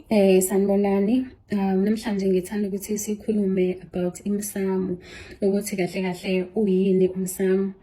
Sanibonani. Namhlanje ngithanda ukuthi sikhulume about imsamo, ukuthi kahle kahle uyini umsamo.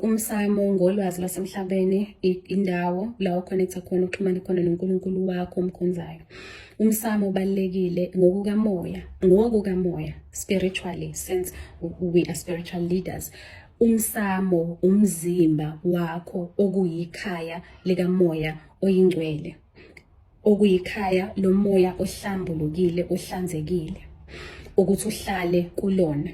Umsamo ngolwazi lwasemhlabeni, indawo la uconnecta khona, uxhumane khona noNkulunkulu wakho omkhonzayo. Umsamo ubalulekile ngokukamoya, ngokukamoya, spiritually, since we are spiritual leaders. Umsamo umzimba wakho okuyikhaya likamoya oyingcwele, okuyikhaya lomoya ohlambulukile, ohlanzekile, ukuthi uhlale kulona.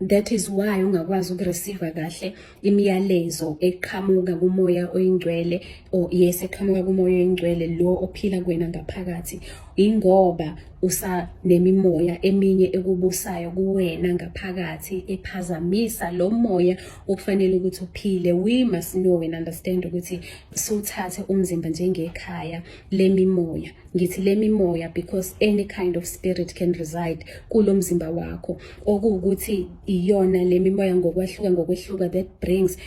That is why ungakwazi ukureceive kahle imiyalezo eqhamuka kumoya oyingcwele, or yes, eqhamuka kumoya oyingcwele lo ophila kuwena ngaphakathi, ingoba usanemimoya eminye ekubusayo kuwena ngaphakathi ephazamisa lo moya okufanele ukuthi uphile. We must know and understand ukuthi siwuthathe umzimba njengekhaya lemimoya. Ngithi lemimoya because any kind of spirit can reside kulo mzimba wakho, okuwukuthi iyona lemimoya ngokwahluka ngokwehluka that brings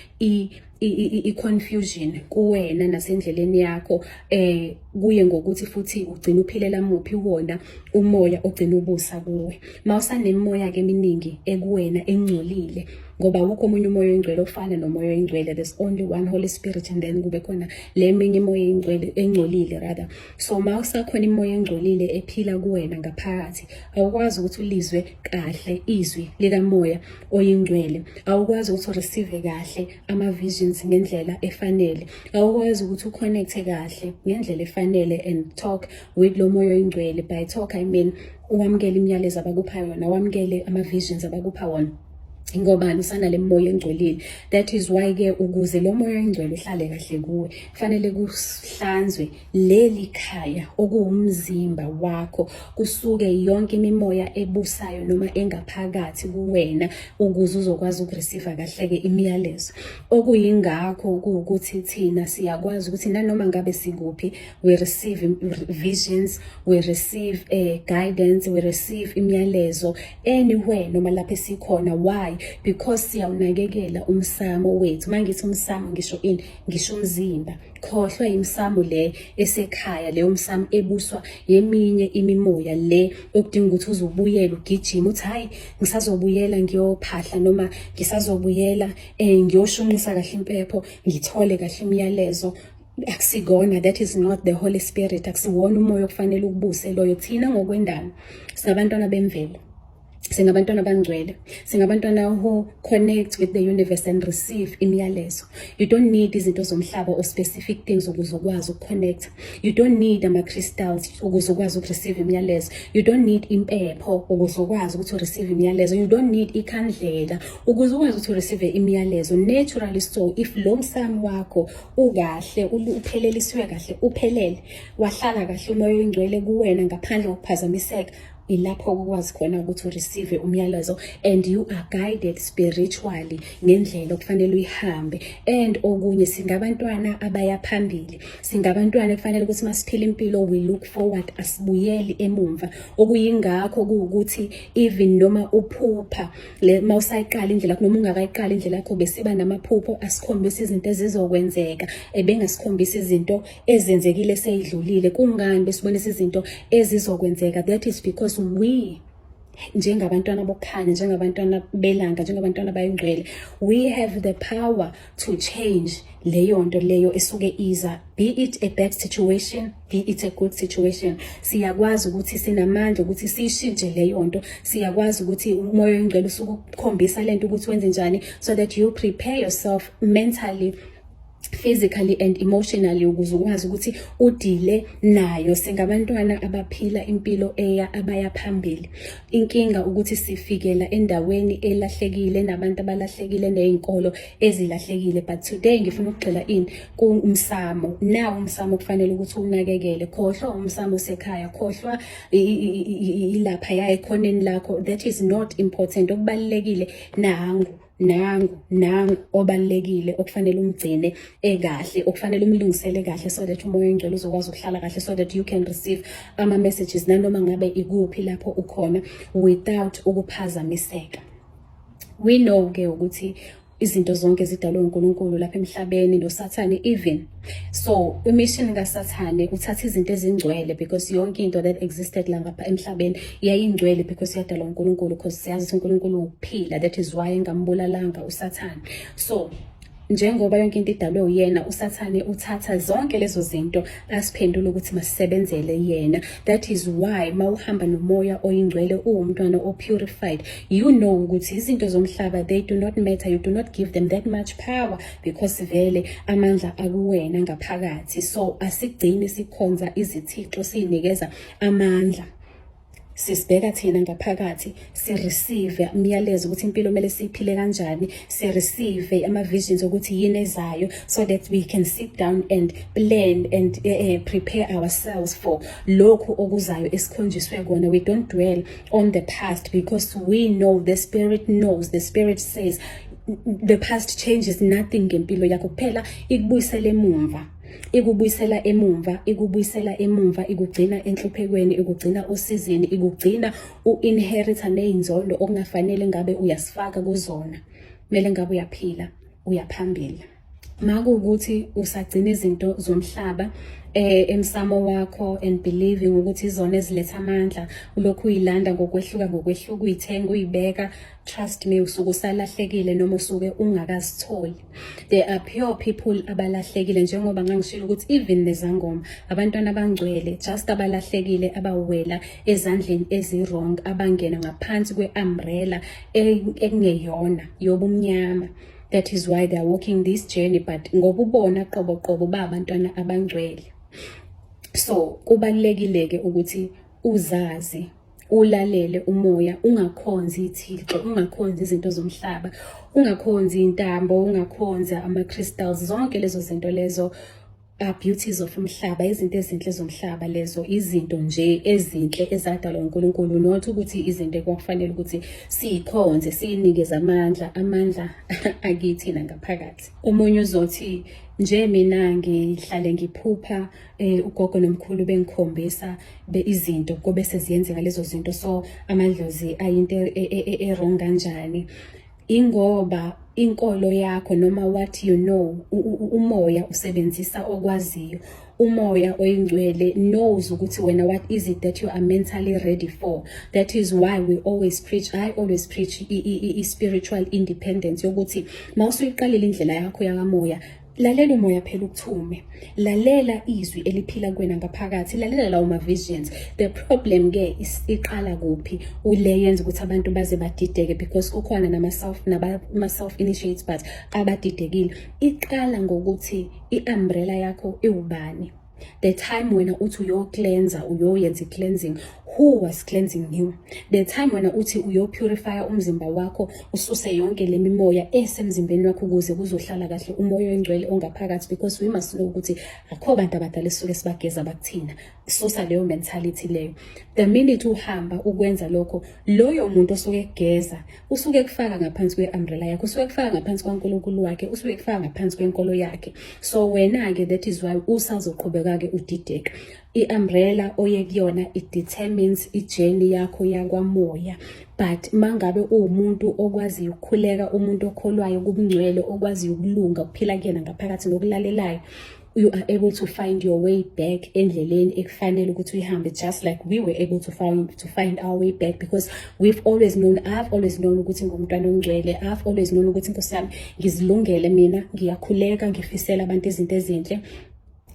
i-confusion kuwena nasendleleni yakho, kuye ngokuthi futhi ugcina uphilela muphi wona umoya ogcina ubusa kuwe. Mawusanemimoya ke eminingi ekuwena engcolile, ngoba awukho omunye umoya oyingcwele ofana nomoya oyingcwele. There's only one Holy Spirit, and then kube khona le minye imoya engcwele, engcolile rather. So mawusakhona imoya engcolile ephila kuwena ngaphakathi, awukwazi ukuthi ulizwe kahle izwi likamoya oyingcwele, awukwazi ukuthi ureceive kahle ama-visions ngendlela efanele, awukwazi ukuthi uconnecte kahle ngendlela efanele and talk with lo moya oyingcwele. By talk I mean uwamukele imiyalezo abakupha yona, wamukele ama-visions abakupha wona, ngoba usanale moya engcolile. That is why ke ukuze lo moya oyingcwele uhlale kahle kuwe, kufanele kuhlanzwe leli khaya okuwumzimba wakho, kusuke yonke imimoya ebusayo noma engaphakathi kuwena, ukuze uzokwazi ukureceive kahle ke imiyalezo. Okuyingakho kuwukuthi thina siyakwazi ukuthi nanoma ngabe sikuphi, we receive visions, we receive guidance, we receive imiyalezo anywhere noma lapho esikhona. Why? Because siyawunakekela umsamo wethu. Mangithi umsamo ngisho ini? Ngisho umzimba. Khohlwa imsamo le esekhaya, leyo msamo ebuswa yeminye imimoya le okudinga ukuthi uzubuyele ugijime uthi, "Hayi, ngisazobuyela ngiyophahla," noma "Ngisazobuyela ngiyoshunqisa kahle impepho, ngithole kahle imiyalezo." Akusikona, that is not the Holy Spirit. Akusiwona umoya okufanele ukubuse loyo. Thina ngokwendalo singabantwana bemvelo, singabantwana abangcwele, singabantwana who connect with the universe and receive imiyalezo. You don't need izinto zomhlaba or specific things ukuze ukwazi ukuconnect. You don't need ama-crystals ukuze ukwazi ukureceive imiyalezo. You don't need impepho ukuze ukwazi ukuthi ureceive imiyalezo. You don't need ikhandlela ukuze ukwazi ukuthi ureceive imiyalezo naturally. So if lo msamo wakho ukahle, uphelelisiwe kahle, uphelele, wahlala kahle umoya oyingcwele kuwena ngaphandle kokuphazamiseka, ilapho ukwazi khona ukuthi ureceive umyalezo and you are guided spiritually ngendlela okufanele uyihambe. And okunye, singabantwana abaya phambili, singabantwana kufanele ukuthi masiphila impilo we look forward, asibuyeli emumva. Okuyingakho kuwukuthi even noma uphupha le, mawusayiqala indlela yakho noma ungakayiqali indlela yakho, besiba namaphupho asikhombisa izinto ezizokwenzeka, ebengasikhombisa izinto ezenzekile seyidlulile. Kungani besibonisa izinto ezizokwenzeka? That is because we, njengabantwana bokukhanya, njengabantwana belanga, njengabantwana bayingcwele, we have the power to change leyo nto leyo esuke iza, be it a bad situation, be it a good situation. Siyakwazi ukuthi sinamandla ukuthi siyishintshe leyo nto. Siyakwazi ukuthi umoya oyingcwele usuke ukukhombisa lento ukuthi wenze njani, so that you prepare yourself mentally, physically and emotionally ukuze ukwazi ukuthi udile nayo. Singabantwana abaphila impilo eya abaya phambili. Inkinga ukuthi sifikela endaweni elahlekile, nabantu abalahlekile, nezinkolo ezilahlekile. But today ngifuna ukugxila in kumsamo. Nawo umsamo kufanele ukuthi unakekele. Khohlwa umsamo osekhaya, khohlwa ilapha ya ekhoneni lakho, that is not important. Okubalulekile nangu, nangu, nangu obalulekile okufanele umgcine ekahle, okufanele umlungisele kahle, so that umoya oyingcwele uzokwazi ukuhlala kahle, so that you can receive ama-messages nanoma ngabe ikuphi lapho ukhona without ukuphazamiseka. We know ke ukuthi Izinto zonke zidalwe uNkulunkulu lapha emhlabeni, noSathane even. So imission kaSathane uthatha izinto ezingcwele, because yonke into that existed la ngapha emhlabeni yayingcwele because yadalwa uNkulunkulu, because siyazi ukuthi uNkulunkulu ukuphila. That is why engambulalanga uSathane. So njengoba yonke into idalwe uyena, uSathane uthatha zonke lezo zinto asiphendule ukuthi masisebenzele yena. That is why mawuhamba noMoya Oyingcwele, uwumntwana o-purified, you know ukuthi izinto zomhlaba, they do not matter. You do not give them that much power because vele amandla akuwena ngaphakathi. So asigcini sikhonza izithixo, siyinikeza amandla. Sisibheka thina ngaphakathi, si-receive umyalezo ukuthi impilo kumele siyiphile kanjani, si-receive ama-visions ukuthi yini ezayo, so that we can sit down and plan and prepare ourselves for lokhu okuzayo esikhonjiswe kona. We don't dwell on the past because we know, the spirit knows, the spirit says the past changes nothing ngempilo yakho. Kuphela ikubuyisela emumva, ikubuyisela emumva, ikubuyisela emumva, ikugcina enhluphekweni, ikugcina osizini, ikugcina u-inherita ney'nzondo okungafanele ngabe uyasifaka kuzona. Kumele ngabe uyaphila, uyaphambili. Makuwukuthi usagcina izinto zomhlaba emsamo wakho and believing ukuthi izona eziletha amandla, ulokhu uyilanda ngokwehluka ngokwehluka, uyithenga, uyibeka, trust me, usuke usalahlekile noma usuke ungakazitholi. There are pure people abalahlekile, njengoba ngangishilo ukuthi even nezangoma, abantwana abangcwele, just abalahlekile, abawela ezandleni ezi-wrong, abangena ngaphansi kwe-umbrella ekungeyona yobumnyama. That is why they are walking this journey, but ngoba ubona qobo qobo ba abantwana abangcwele. So kubalulekile-ke ukuthi uzazi, ulalele umoya, ungakhonzi ithixo, ungakhonzi izinto zomhlaba, ungakhonzi intambo, ungakhonzi ama-crystals. Zonke lezo zinto lezo are beauties of umhlaba, izinto ezinhle zomhlaba lezo, izinto nje ezinhle ezadalwa uNkulunkulu, not ukuthi izinto ekwakufanele ukuthi siyikhonze, siyinikeze amandla. Amandla akithina ngaphakathi. Omunye uzothi nje, "Mina ngihlale ngiphupha ugogo nomkhulu bengikhombisa izinto, kube seziyenzeka lezo zinto, so amadlozi ayinto e-wrong kanjani?" Ingoba inkolo yakho noma what you know, umoya usebenzisa okwaziyo. UMoya Oyingcwele knows ukuthi wena, what is it that you are mentally ready for. That is why we always preach, I always preach i-spiritual independence, yokuthi mawusuyiqalile indlela yakho yakamoya, lalela umoya phela ukuthume, lalela izwi eliphila kuwena ngaphakathi, lalela lawo ma-visions. The problem ke iqala kuphi ule yenza ukuthi abantu baze badideke? Because kukhona nama-self initiates but abadidekile. Iqala ngokuthi i-umbrella yakho iwubani. The time wena uthi uyocleansa, uyoyenza i-cleansing, who was cleansing you? The time wena uthi uyopurifya umzimba wakho, ususe yonke le mimoya esemzimbeni wakho ukuze kuzohlala kahle uMoya Oyingcwele ongaphakathi, because we must know ukuthi akho bantu abadala esisuke sibageza bakuthina. Susa leyo mentality leyo. The minute uhamba ukwenza lokho, loyo muntu osuke egeza usuke kufaka ngaphansi kwe-umbrella yakhe, usuke kufaka ngaphansi kwaNkulunkulu wakhe, usuke kufaka ngaphansi kwenkolo yakhe. So wena-ke, that is why usazoqhubeka-ke udideka. I-umbrella oye kuyona, it determines i-journey yakho yakwamoya. But mangabe uwumuntu okwaziyo ukukhuleka, umuntu okholwayo kubungcwele, okwaziyo ukulunga, ukuphila kuyena ngaphakathi nokulalelayo, you are able to find your way back endleleni ekufanele ukuthi uyihambe, just like we were able to find our way back, because we've always known, I've always known ukuthi ngumntwana ongcwele. I've always known ukuthi, Nkosi yami, ngizilungele mina, ngiyakhuleka, ngifisela abantu izinto ezinhle.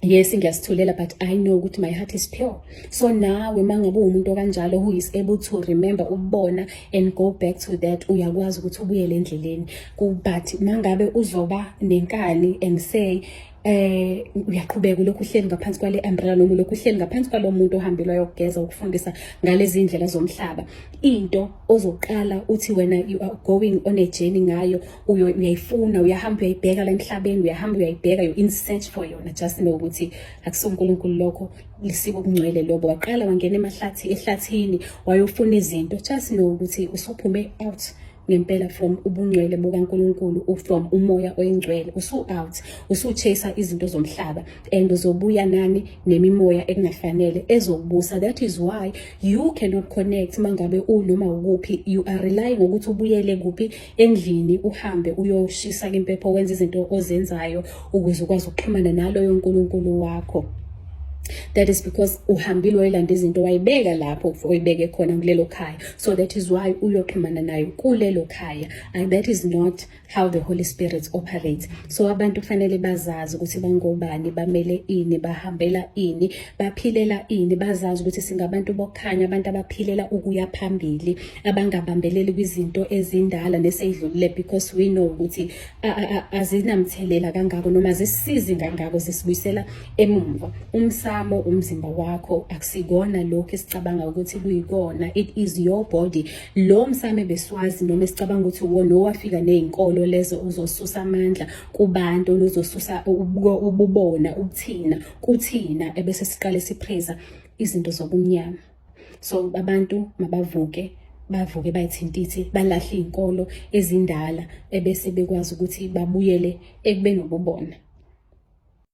Yes, ngiyasithulela, but I know ukuthi my heart is pure. So nawe mangabe uwumuntu okanjalo who is able to remember ukubona and go back to that, uyakwazi ukuthi ubuyele endleleni. But mangabe uzoba nenkani and say uyaqhubeka lokhu uhleli ngaphansi kwale umbrella noma lokhu uhleli ngaphansi kwalo muntu ohambelwa yokugeza ukufundisa ngalezi ndlela zomhlaba, into ozoqala uthi wena you are going on a journey ngayo, uyayifuna, uyahamba uyayibheka la emhlabeni, uyahamba uyayibheka, you in search for yona, just know ukuthi akusuNkulunkulu lokho, lisiko okungcwele lobo. Waqala wangena emahlathi, ehlathini, wayofuna izinto, just know ukuthi usuphume out. ngempela from ubungcwele bukaNkulunkulu, from umoya oyingcwele. Usu-out, usu-chase izinto zomhlaba and uzobuya nani nemimoya ekungafanele ezokubusa. That is why you cannot connect mangabe unoma ukuphi. You are relying ukuthi ubuyele kuphi? Endlini, uhambe uyoshisa impepho, wenza izinto ozenzayo ukuze ukwazi ukuxhumana naloyo nkulunkulu wakho. That is because uhambile wayelanda izinto, wayibeka lapho oyibeke khona kulelo khaya. So that is why uyoxhumana nayo kulelo khaya, and that is not how the Holy Spirit operates. So abantu kufanele bazazi ukuthi bangobani, bamele ini, bahambela ini, baphilela ini. Bazazi ukuthi singabantu bokukhanya, abantu abaphilela ukuya phambili, abangabambeleli kwizinto ezindala neseyidlulile, because we know ukuthi azinamthelela kangako noma zisizi kangako, zisibuyisela emumva. Umsamo, umzimba wakho, akusikona lokhu esicabanga ukuthi kuyikona. It is your body. Lo msamo ebeswazi noma esicabanga ukuthi uwona owafika nezinkolo lezo, uzosusa amandla kubantu, uzosusa ububona, ubuthina kuthina, ebese siqale sipraise izinto zobumnyama. So abantu mabavuke, bavuke bayithintithe, balahle izinkolo ezindala, ebese bekwazi ukuthi babuyele ekubeni ububona.